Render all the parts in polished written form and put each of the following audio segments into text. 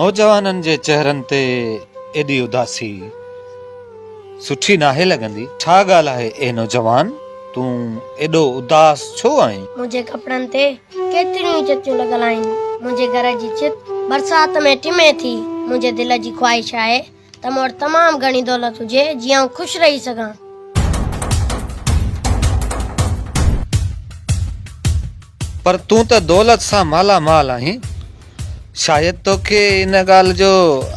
نوجوانن جي چهرن تي ايڏي اداسي سٺي ناهي لڳندي. ڇا ڳالهه آهي اي نوجوان، تون ايڏو اداس ڇو آهين؟ منهنجي ڪپڙن تي ڪيتريون ئي چتيون لڳل آهن. منهنجي گهر جي ڇت برسات ۾ ٽمي ٿي. منهنجي دل جي خواهش آهي ته مون وٽ تمام گهڻي دولت هجي جيئن آئون خوش رهي سگهان. پر تون ته دولت سان مالا مال آهين. شايد توکي ان ڳالهه جو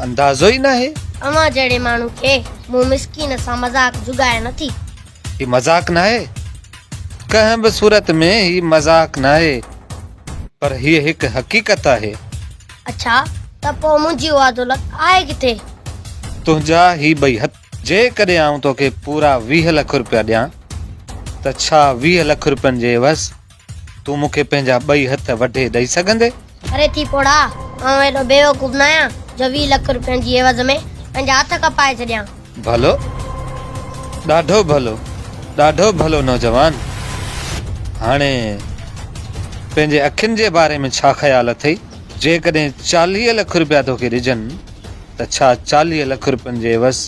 اندازو ئي ناهي. اوهان جهڙي ماڻهو کي مون مسڪين سان مذاق جڳائي نه ٿي. هي مذاق ناهي. ڪنهن به صورت ۾ هي مذاق ناهي. پر هيء هڪ حقيقت آهي. اڇا ته پوء منهنجي اها دولت آهي ڪٿي؟ تنهنجا هي ٻئي هٿ. جيڪڏهن آئون توکي پورا 20 لک روپيا ڏيان ته ڇا 20 لک روپين جي عيوض تون مون کي پنهنجا ٻئي هٿ وڍي ڏئي سگهندين؟ اري ٿي پوڙها، آئون ايڏو بيوقوف ناهيان جو 20 لک روپين جي عيوض ۾ پنهنجا هٿ ڪپائي ڇڏيان. ڀلو، ڏاڍو ڀلو، ڏاڍو ڀلو نوجوان. هاڻي پنهنجي اکين جي باري ۾ ڇا خيال اٿئي؟ جيڪڏهن 40 لک روپيا توکي ڏجن ته ڇا 40 لک روپين جي عيوض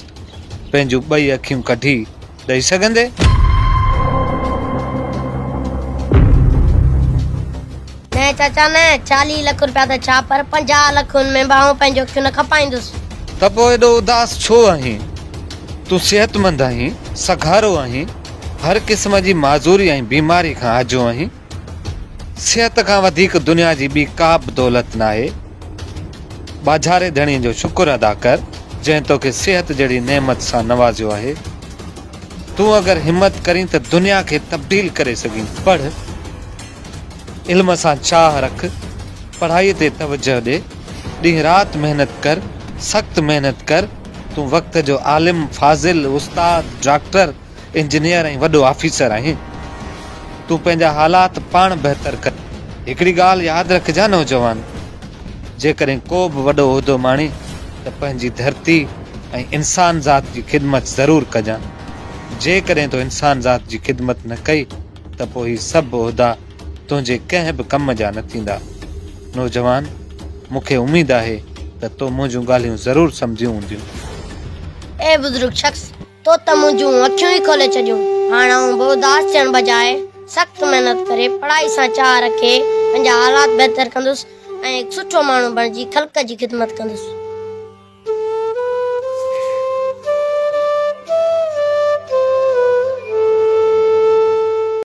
پنهنجون ٻئي اکيون ڪڍي ڏئي سگهندين؟ نه چاچا نه، 40 لک روپيا ته ڇا پر 50 لک ۾ به آئون پنهنجون اکيون نه کپائيندس. ته پوء ايڏو اداس ڇو آهين؟ تون صحتمند آهين، سگهارو آهين، هر قسم جي معذوري ۽ بيماري کان آجو آهين. صحت کان وڌيڪ دنيا جي ٻي ڪا به دولت ناهي. ٻاجهاري ڌڻيء جو شڪر ادا ڪر، جنهن توکي صحت جهڙي نعمت سان نوازيو آهي. تون اگر همت ڪرين ته دنيا کي تبديل ڪري سگهين. پڙهه، علم سان چاهه رک، پڙهائيء تي توجهه ڏي، ڏينهن رات محنت ڪر، سخت محنت ڪر، تون وقت جو عالم، فاضل، استاد، ڊاڪٽر، انجنيئر ۽ وڏو آفيسر آهين. تون پنهنجا حالات پاڻ بهتر ڪر. هڪڙي ڳالهه ياد رکجان نوجوان، جيڪڏهن ڪو به وڏو عهدو ماڻين ته پنهنجي ڌرتي ۽ انسان ذات جي خدمت ضرور ڪجان. جيڪڏهن تو انسان ذات جي خدمت نه ڪئي ته پوء هي سڀ عهدا تنهنجي ڪنهن به ڪم جا نه ٿيندا. نوجوان، مون کي اميد آهي ته تو منهنجون ڳالهيون ضرور سمجهيون هونديون. اي بزرگ شخص! تو ته منهنجون اکيون ئي کولي ڇڏيون. هاڻ آئون به اداس ٿيڻ بجاء سخت محنت ڪري پڙهائي سان چاهه رکي پنهنجا حالات بهتر ڪندس ۽ هڪ سٺو ماڻهو بڻجي خلق جي خدمت ڪندس.